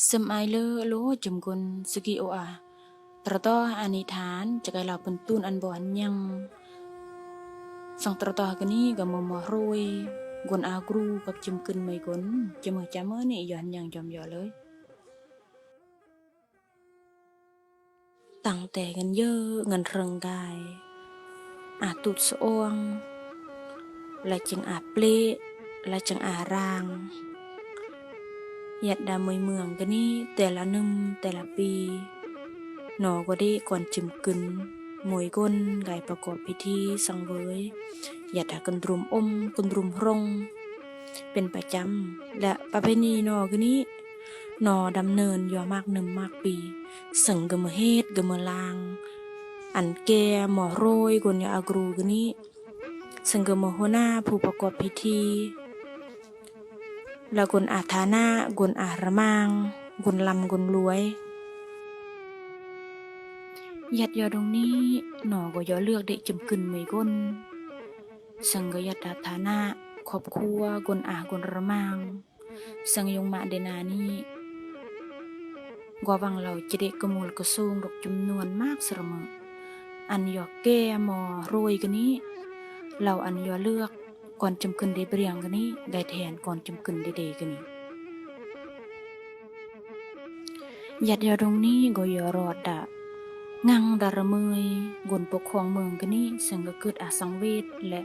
ຊຶມອາຍເລີໂລຈຳກຸນສະກິໂອອາ ຕຣະຕໍອານິທານ ຈະກາຍລາວເປັນຕູນອັນບໍ່ຫັນຍັງ ສັງຕຣະຕໍກະນີກະເມື່ອມໍໂຣຍ ກົນອາກຣູກັບຈຳກຶນເມຍກົນ ຈະເມື່ອຈາເມີນີ້ ຢ້ອນຍັງຈອມຍໍເລີຍ. ຕັ້ງແຕ່ເງິນເຍີເງິນເລິງກາຍ ອາຕູດສະອອງ ລະຈຶ່ງອາເປລະ ລະຈຶ່ງອາຣາງ ຍັດດາເມຍເມືອງກະນີ້ ແຕ່ລະໜຶ່ງແຕ່ລະປີ ນໍກະເດກອນຈຳກຶນ ໂມຍກົນກາຍປະກອບພິທີສັງເຫວີຍ ຍັດດາກຶນດຸມອົມ ກຶນດຸມຮົງ ເປັນປະຈຳ ແລະ ປະເພນີນໍກະນີ້ ນໍດຳເນີນຢູ່ໝາກໜຶ່ງໝາກປີ ເຊິ່ງກະເມື່ອເຮັດກະເມື່ອລ້າງ ອັນແກ່ມໍໂຣຍກົນຢາອາກຣູກະນີ້ ເຊິ່ງກະເມື່ອຫົວໜ້າຜູ້ປະກອບພິທີ ລະກົນອາຖານະ ກົນອາຣະມັງ ກົນລຳກົນລວຍ ຍັດຢໍດົງນີ້ ນໍກະຢໍເລືອກເດກຈຳກຶນເມຍກົນ ເຊິ່ງກະຍັດອາຖານະ ຄອບຄົວ ກົນອາກົນຣະມັງ ເຊິ່ງຍົງມະເດນານີ້ ກວາວັງລາວຈະເດກະມູນກະສູງດອກຈຳນວນມາກສະເໝີ ອັນຢໍແກ່ມໍໂຣຍກະນີ້ ລາວອັນຢໍເລືອກ ກ່ອນຈຳກຶນເດເບຣຽງກະນີ້ ໄດ້ແທນກ່ອນຈຳກຶນເດເດກະນີ້ ຍັດຢໍດົງນີ້ກະຢໍຣອດດາ ງັງດາລະເມີຍ ກົນປົກຄອງເມືອງກະນີ້ ເຊິ່ງກະເກີດອາສັງເວດ ແລະ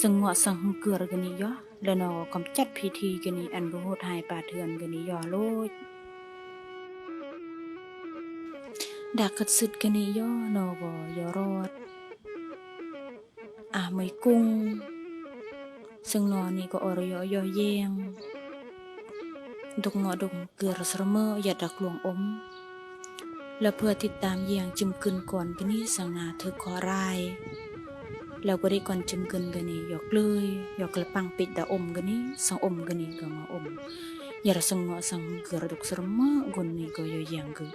ສະຫງົວະສັງຫຶງເກືອກະນີ້ຢໍ ແລະ ນໍກຳຈັດພິທີກະນີ້ ອັນບໍ່ໂຫດຮ້າຍປ່າເຖື່ອນກະນີ້ຢໍໂລດ ດາກະຊຶດກະນີ້ຢໍ ນໍກະຢໍຣອດ ອາເມຍກຸງ ເຊິ່ງນໍນີ້ກະອໍຣະຢໍຢໍແຢງ ດົກເງາະດົກເກືອສະເໝີ ຢາດດັກລວງອົມ ລະເພື່ອຕິດຕາມແຢງຈຳກຶນກ່ອນກະນີ້ ສັງນາຖືກເຄາະຮ້າຍ ລະກະເດກອນຈຳກຶນກະນີ້ຢໍເກລີຍ ຢໍກະລະປັງປິດດາອົມກະນີ້ ສັງອົມກະນີ້ກະມາອົມ ຢາດສະເງາະສັງເກືອດົກສະເໝີ ກົນນີ້ກະຢໍແຢງກຶ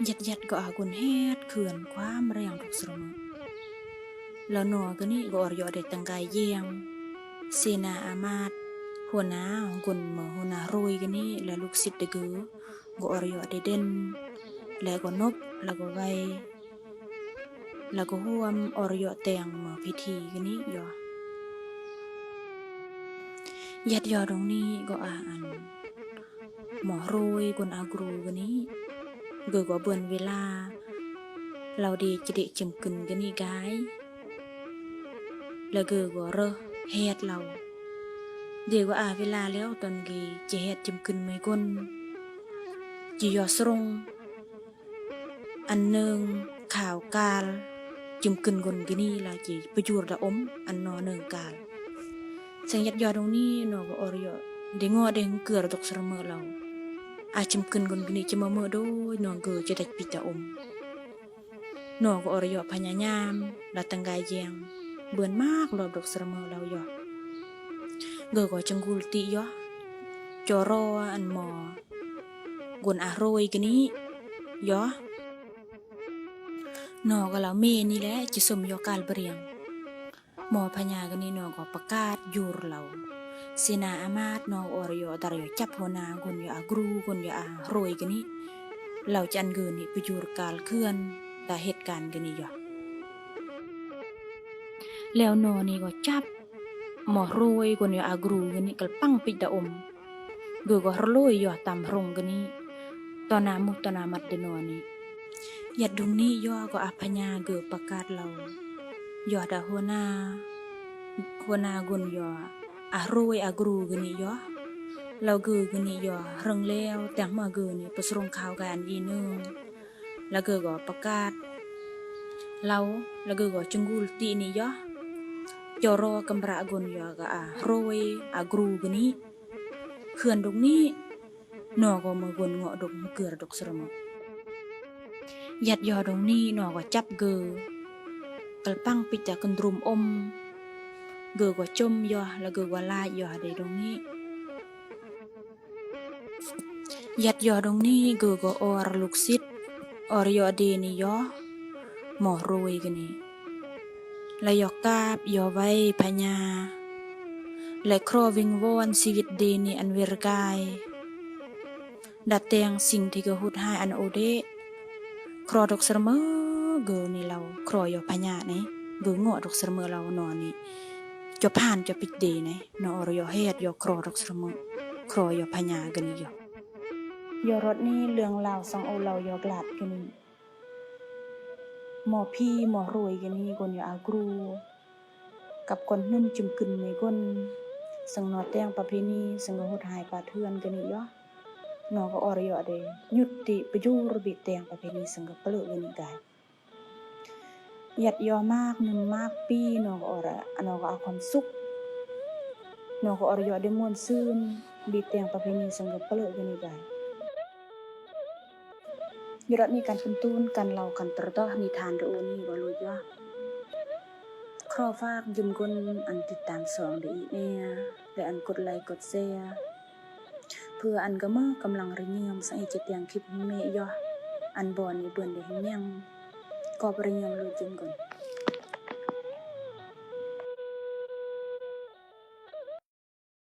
ຍັດຍັດກະອາກຸນແຮດເຂືອນຄວາມແຮງທຸກສະເໝີ ລະນໍກະນີ້ກະອໍຣະຢໍໄດ້ຕັງກາຍແຢງ ເສນາອາມາດ ຫົວໜ້າກົນເມືອງຫົວໜ້າໂຣຍກະນີ້ ລະລູກສິດດະເກີ ກະອໍຣະຢໍໄດ້ເດັ່ນ ແລະກະນົບ ລະກະໄວ ລະກະຮ່ວມອໍຣະຢໍແຕ່ງເມືອພິທີກະນີ້ຢໍ ຍັດຢໍດົງນີ້ກະອາອັນ ມໍໂຣຍກົນອາກຣູກະນີ້ ເກີກວ່າເບືອນເວລາ ລາວເດຈະເດກຈຳກຶນກະນີ້ກາຍ ລະເກີກວ່າເຣີແຮດລາວ ເດກວ່າອາເວລາແລ້ວ ຕອນກີຈະແຮດຈຳກຶນເມຍກົນ ຈີຢໍສຣົງ ອັນເນີງຂາວກາລ ຈຳກຶນກົນກະນີ້ລະຈີປະຢູດລະອົມ ອັນນໍເນີງກາລ ເຊິ່ງຍັດຢໍດົງນີ້ ນໍກະອໍຣະຢໍໄດ້ເງາະໄດ້ຫຶງເກືອຕົກສະເໝີລາວ ອາຈຳກຶນກົນກະນີ້ຈະມາເມີໂດຍ ນໍເກີຈະໄດ້ປິດຕາອົມ ນໍກະອໍຣະຢໍພະຍາຍາມ ລະຕັງກາຍແຢງ ເບືອນມາກລອບດົກສະເໝີລາວຢໍ ເກີກວ່າຈະກຸລຕິຢໍ ຈໍລໍອັນມໍ ກົນອາໂຣຍກະນີ້ຢໍ ນໍກະລາວເມນີ້ແຫຼະ ຈະສົມຢໍກາລເບຣຽງ ມໍພະຍາກະນີ້ ນໍກະປະກາດຢູ່ລາວ ເສນາອາມາດ ນໍອໍຣະຢໍຕະຣະຢໍຈັບຫົວໜ້າ ກົນຢໍອາກຣູ ກົນຢໍອາໂຣຍກະນີ້ ລາວຈະອັນເກີນີ້ປະຢູດກາລເຂືອນ ຕາເຮັດການກະນີ້ຢໍ ແລ້ວນໍນີ້ກະຈັບ ມໍໂຣຍກົນຢໍອາກຣູກະນີ້ ກະລະປັງປິດຕາອົມ ເກີກວ່າຮະໂລຍຢໍຕາມໂຮງກະນີ້ ຕໍ່ໜ້າໝູ່ຕໍ່ໜ້າໝັດເດນໍນີ້ ຍັດດຸງນີ້ຢໍກະອາພະຍາເກີປະກາດລາວ ຢໍດາຫົວໜ້າ ຫົວໜ້າກົນຢໍອາໂຣຍອາກຣູກະນີ້ຢໍ ລາວເກີກະນີ້ຢໍເຮິງແລ້ວ ແຕ່ງມາເກີນີ້ປະສະລົງຂາວກາຍອັນອີໜຶ່ງ ລະເກີກວ່າປະກາດ ລາວ ລະເກີກວ່າຈະກຸລຕິນີ້ຢໍ ຈໍລໍກຳຣະກົນຢໍກະອາໂຣຍອາກຣູກະນີ້ ເຂືອນດົກນີ້ ນໍກະເມີກົນເງາະດົກເກືອດົກສະເໝີ ຍັດຢໍດົງນີ້ ນໍກະຈັບເກີ ກະລະປັງປິດຕາກຶນດຸມອົມ ເກີກວ່າຈົມຢໍ ລະເກີກວ່າລາຍຢໍເດດົງນີ້ ຍັດຢໍດົງນີ້ ເກີກວ່າອໍຣະລູກສິດ ອໍຣະຢໍເດນີ້ຢໍ ມໍໂຣຍກະນີ້ ລະຢໍກາບຢໍໄວພະຍາ ແລະ ຂໍວິງວອນຊີວິດດີນີ້ອັນເວຣກາຍ ດັດແຕ່ງສິ່ງທີ່ກະໂຫດຮ້າຍອັນໂອເດະ. ຂໍດອກສະເໝີເກີນີ້ລາວ ຂໍຢໍພະຍານີ້ ເກີເງາະດອກສະເໝີລາວນໍນີ້ ຈະຜ່ານຈະປິດດີນີ້ນໍ ອໍລະຢໍແຮດຢໍ ຂໍດອກສະເໝີ ຂໍຢໍພະຍາກະນີ້ຢໍ ຢໍຣອດນີ້ເລື່ອງລາວສັງໂອລາວຢໍກລາດກະນີ້ ມໍພີມໍໂຣຍກະນີ້ ກົນຢໍອາກຣູ ກັບກ່ອນໜຶ່ມຈິມກຶນເມກົນ ເຊິ່ງນໍແຕ່ງປະເພນີ ເຊິ່ງກະໂຫດຮ້າຍປ່າເຖື່ອນກະນີ້ຢໍ ນໍກະອໍລະຢໍເດ ຍຸຕິປະໂຍຊ ເບແຕ່ງປະເພນີ ເຊິ່ງກະປະເລີກະນີ້ກາຍ ຍັດຢໍໝາກໜຶ່ມໝາກປີ ນໍກະອໍລະ ນໍກະເອົາຄວາມສຸກ ນໍກະອໍລະຢໍເດມ່ວນຊື່ນ ເບແຕ່ງປະເພນີ ເຊິ່ງກະປະເລີກະນີ້ກາຍ ຢໍຣອດນີ້ກັນເປັນຕູນ ກັນເລົ່າກັນຕຣະຕໍ ນິທານເດໂອນີ້ບໍ່ລຸດຢໍ ຂໍຝາກຢືມກົນອັນຕິດຕາມຊ່ອງເດອີກແນ່ ແລະ ອັນກົດໄລກົດແຊ ເພື່ອອັນກະເມີກຳລັງລະຍືມ ສັງເອຈະແຕ່ງຄລິບເມຍອະ ອັນບອນນີ້ເບິ່ນໄດ້ເຮັດຫຍັງ ກອບລະຍືມລຸດຢືມກົນ.